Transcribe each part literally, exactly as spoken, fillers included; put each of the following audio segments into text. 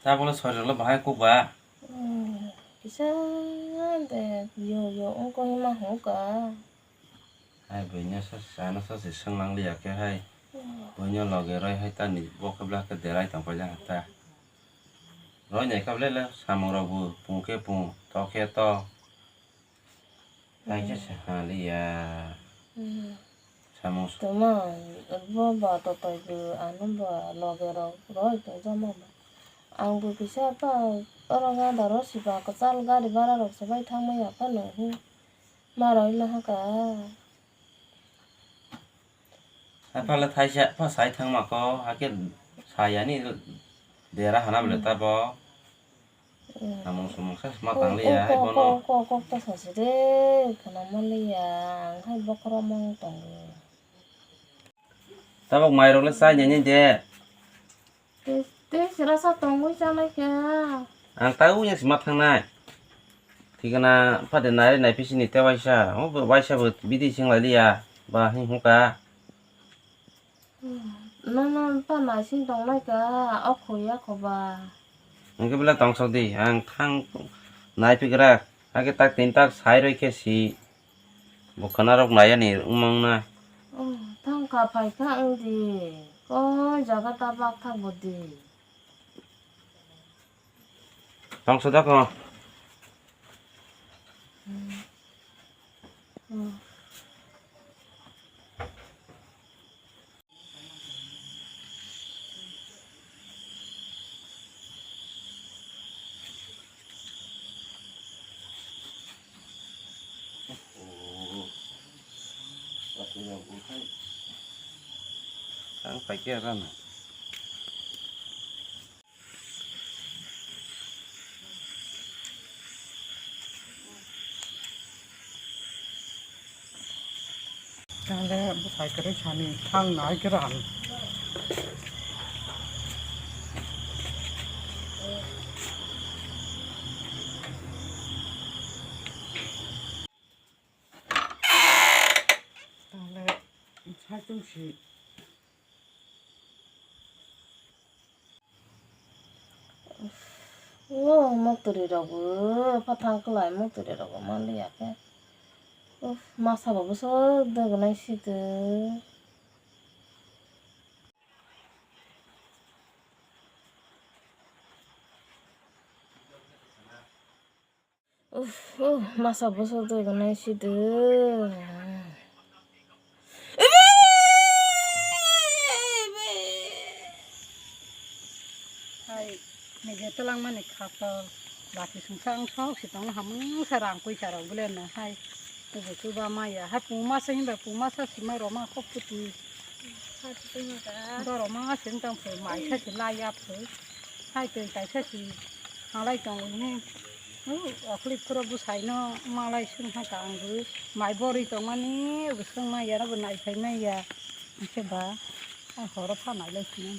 Tabole sorirokle bahai kuk ba? Hmm, kisa de yo yo wngkha hima hwnka. Hai buino sa, ano sa se swngnang liya khe hai. Hmm. Buino loge roi hai tani bo khe bwlak khe derai tong paijak kha ta. Roi nai kha bwlai le samung rok bo pung khe pung, tok khe tok. Kaisa se haliya. Hmm. Samung s- Tuma, bo ba totoi bo ano ba loge rok roi tong jama ba. Ang bo kisa pa oro gada ro siba kwchal gari bara rok se bai thang maya phano hi. Ma roi ma haka. Hai phala thaisa pha sai thangma ko, hakhe sayani dera hana bole tabo. Hmm. Samung sumung sa sma tang liya, hai bono. Kok, kok, kok, kok ta sasi de, khana ma liya, ang hai bokhorok mang tongo. Tabok mairok le chai nini de. Tei, tei sira sa tongwi chanai kha. Ang ta uya sima thangnai. Thikana phade nari nai phisini te waisa. O bo waisa bo bidi sing lai liya. Ba hing hung ka. Nono pa nai sing tongnai kha. O khuya kho ba. Hingke bela tongsok di. Ang thang nai pigra. Hake tak tin tak sai roi khe si. Bo khana rok nai ani wngmang na. Oh, thang kha phai kha wng di. Koi jaga ta bak thak bo di. Tong soda ko. Ang paikhe rana. Tangde bwsai kwrwi sani thang nai kwran. Tangde saitung si. O motri rok bo, phathang kwlai motri rok bo manliya khe. Uff, masa bo bwswk dwgwnai sitwk. Uff, uff, masa bwswk dwgwnai sitwk. Hai, nege twlangmani khapang, bati sungsa wng sok si tongo, hamungsa rang puisa rok bwleno hai, chuba chuba maya, hai pungmasa hinba pungmasa sima roma kok puti. Borok ma se wng tong phai, mai sa se laiya phai. Hai twi kaisa se halai tongo hwnwi. Okhli phuro bwsai no malai swng ha ka ang bo. Mai borwi tongmani bo swng maya, abo nai phai maya. Hwnkhe ba, a horo pha nai lai sini.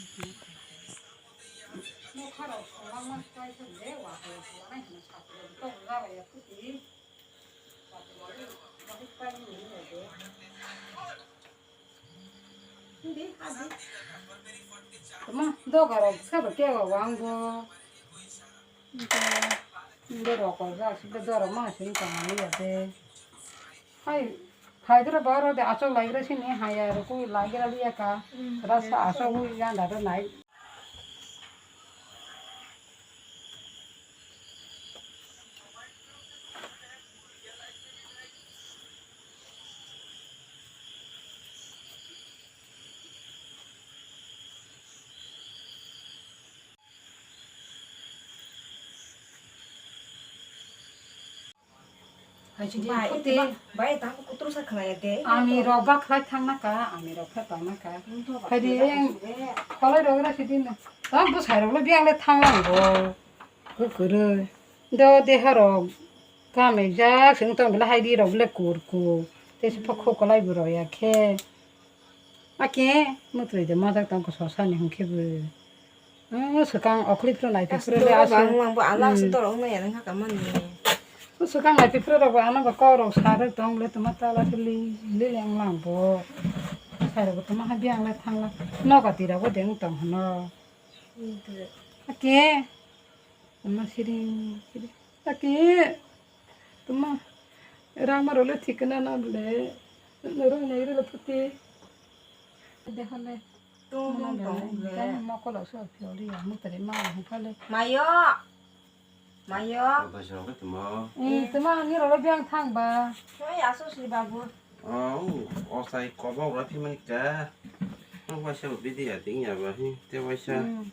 Tama doga rok sabo kebo wang bo. Inde roko ja sibe doro ma sin tong ani ya de. Hai, hai dra baro de asok laigra sini haya rokui laigra liya ka. Rasa asok ui yanda do nai. Hai sidi, bai, puti. Bai, tamo kutur sa khlai de. Ani rok ba khlai thang na ka, ani rok khe tong na ka. Hai di, kolai rok ra sidi na. Tam bwsai rok le biang le thang lang bo. Kukuroi. Do deha rok kam ek jak sing tong bela hai di rok le kur kur. Te si phok khok kolai bo rok ya khe. Ake, mutri de majak tong ko sosa ni hung khe bo. Hmm, swkang okhli phuru nai phuru le aswk. Ang bo ala aswk dorok wngmaya nang kha kamani. Swkang nai phuru rok bo ano ba kok rok sa rok tong le tuma tala khe li li leng lang bo. Sai rok bo tuma ha biang le thang la. Noga twi rok bo deng tong hano. Ake. Ma siring, siring. Taki, tuma, rang ma role thik na na bole. Roi nai role puti. Dehole. Tung, tung, tung, le. Tang ma kolo so phioli ya, mu tare ma hu phale. Mayo. Mayo. Oto sino ke tuma. Eh, tuma ani role biang thang ba. Soi aso si babu. Oh, o sai kobo ura phi mani ka. Ang waisa bidi ya ding ya ba hi, te waisa. Hmm.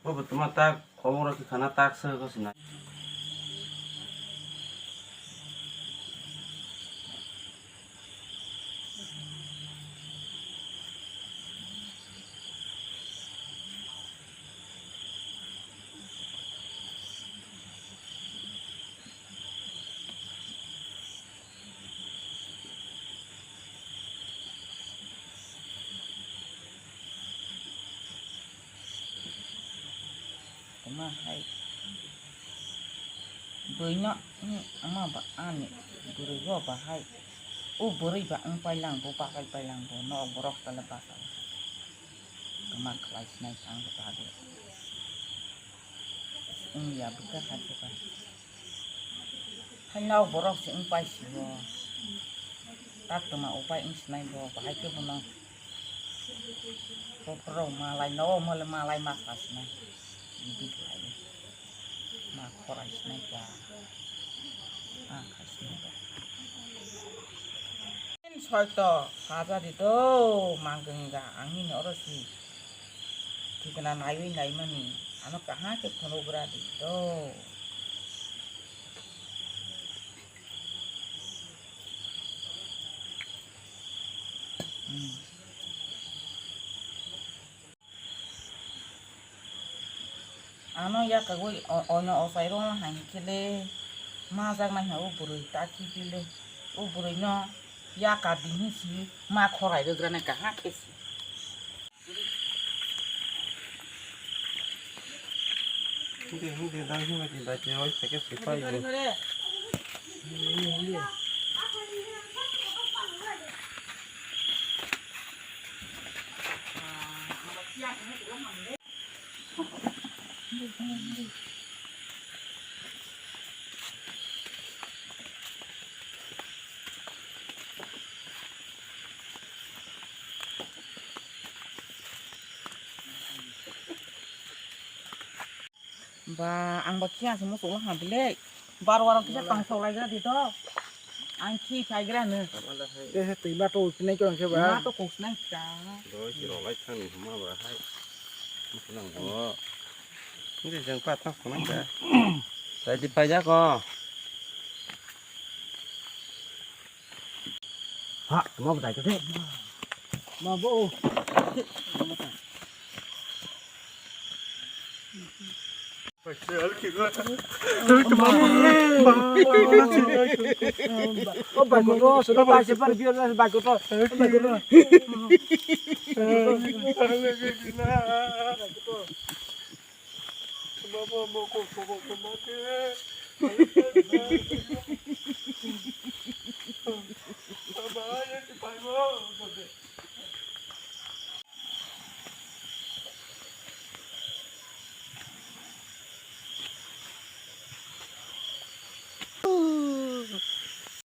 Bo bo tuma tak, khobor rok khana tak se ko sina. Tuma hai bwino, hmm, ama ba ani bwrwi bo bahai. O bwrwi ba wng pailang bo, bakai pailang bo, nok borok tala basa. Tuma khlai sinai tang bo tagi. Wng ya bwkha hai khe ba. Hai nok borok se wng pai sio. Tak tuma upai wng sinai bo, bahai khe bono. Kokrok malai no, mole malai ma sa sinai. Bidi khlai. Ma khorai sinai ba. Ma khai sinai ba. Soito, sajari do, mangkengga, ang nini oro si. Thikna naiwi naimani, ano kaham khe phunugra di do. Hmm. Ano yakagwi o-, ono ochai rwna hai khe le majak nai ha o bwrwi ta kiphil le. O bwrwi no yaka di hinwi si ma khorai rwgrani kaham khe si. Hindi, hindi, dang hindi, hindi, dang hindi, hindi, hindi. Ba, ang ba khe aswk muchungla ha bile. Bar waro kisa tong sok lai gra di to. Ang khi phai gra no. Te he twi ma to usinai ko khe ba. Ma to kok nang ka. Doi si rok lai thang ni huma ba hai. Muchunang bo. Ngi jeng pa thang khonang ka. Sai di phai ja ko. Ha, tuma bo dai khe. Ma bo. O bai ko to, so bai se par biyo na bai ko to. Bai ko to.